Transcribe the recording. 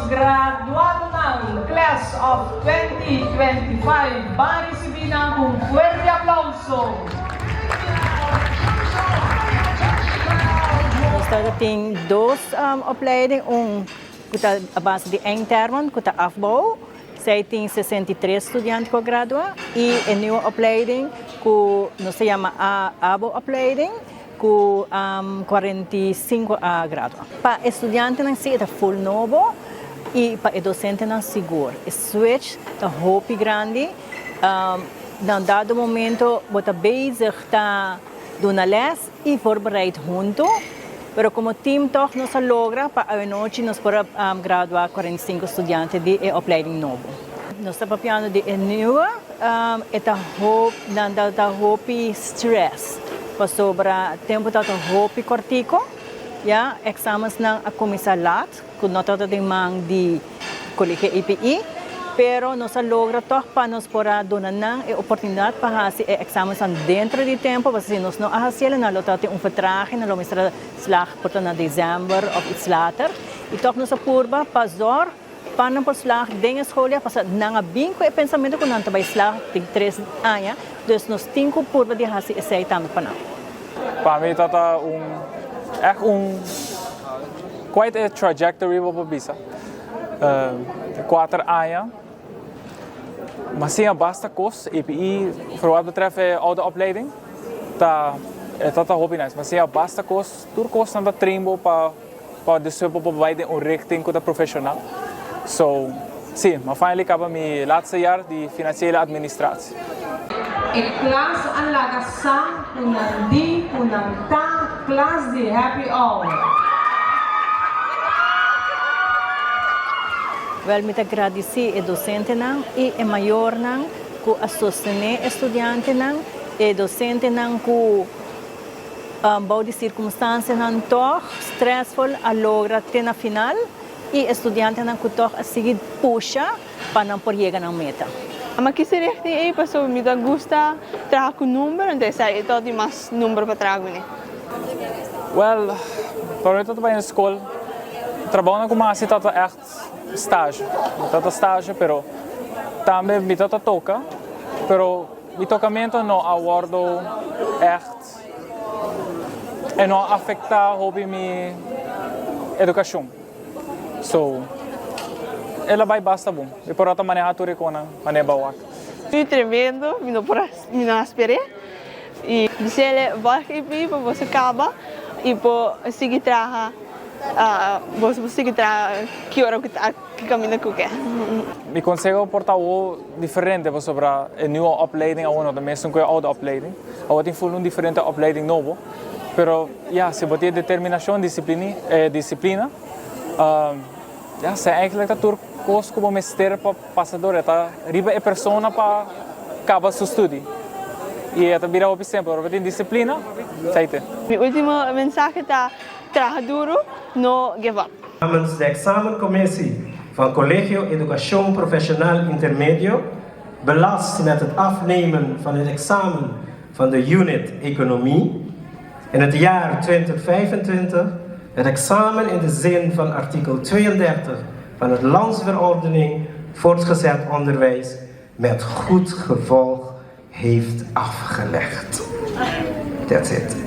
nos graduadonan Class of 2025 ban ricibi nan cu un fuerte aplauso. Nos ta tin dos opleiding, un cu ta a base di eindtermen cu ta afbouw, Zij tin 63 studiante cu a gradua y e nieuwe opleiding cu nos ta yama abo-opleiding cu 45 a gradua. Pa e studiantenan si e ta full nobo y pa e docentenan sigur. E switch ta hopi grandi. Na un dado momento bo ta bezig ta duna les y voorbereid hunto, pero como team toch nos a logra pa awenochi nos por a gradua 45 studiante di e opleiding nobo. Nos ta papiando di e nieuwe, e ta hop, nan ta ta hopi stress pasobra tempo ta ta hopi cortico, ya, examensnan a cuminsa laat, cu no tabata den man di Colegio EPI, pero nos a logra tog pa nos por a duna nan e oportunidad pa haci e examensnan dentro di tempo, pasobra si nos no a haciel nan lo tabatin un vertraging, nan lo mester a slag por ta na december of iets later, y tog nos a purba pa zorg pa nan por slag den e schooljaar, pasobra nan a bin cu e pensamento cu nan ta bay slag den tres aña, dus nos tin cu purba di haci esey tambe pa nan. Pa mi ta ta un echt un quite a trajectory bo por bisa. Kuater aña ma siña basta kos EPI voor wat betreft e oude opleiding ta e ta ta hopi nice. Ma siña basta kos tur kosnan ta train bo pa pa despues bo por bai den un richting ku ta profeshonal. So si, ma finally kaba mi laatste jaar di financiële administratie. E klas a laga sa ku nan di ku nan ta klas di happy hour. Wèl mi ta gradisí e dosentenan i e mayornan ku a sostené e studiantenan, e dosentenan ku bou di sirkunstansianan tòg strèsfol a logra te na final i e studiantenan ku tòg a sigui pusha pa nan por yega nan meta. Ma kisa richting ei pasobra mi ta gusta traha ku number, anto esei e tok di mas number pa traha kuné. Wèl, pa mi ta bai na skol, trabounan ku mi hasi ta ta ègt stage. Mi ta ta stage, pero tambe mi ta ta toka, pero mi tokamentu no a wòrdu ègt, e no a afektá hopi mi edukashon. So, el a bai basta bon. Mi por a ta maneha tur e konan manera bawak. Muy tremendo, mi no por a, mi no a sper'é. I bis'el, Wòrg i bi pa boso kaba i por sigui traha, boso por sigui traha ki ora ku ta, ki kaminda ku ke. Mi konseho por ta awor diferente pasobra e nieuwe opleiding awor no ta mesun ku e oude opleiding. Awor tin ful un diferente opleiding nobo. Pero ya, si bo tin e determinacion, disciplini, e disciplina, ya, sa eigenlijk ta tur cos cu bo mester pa pasa door. E ta riba e persona pa caba su studi. Y e ta bira hopi simpel. Ora bo tin disciplina, esai te. Mi ultimo mensahe ta, traha duro, no give up. Namens de examencommissie van Colegio Educacion Profesional Intermedio, belast met het afnemen van het examen van de unit Economie in het jaar 2025 het examen in de zin van artikel 32 van het Landsverordening Voortgezet Onderwijs met goed gevolg heeft afgelegd. That's it.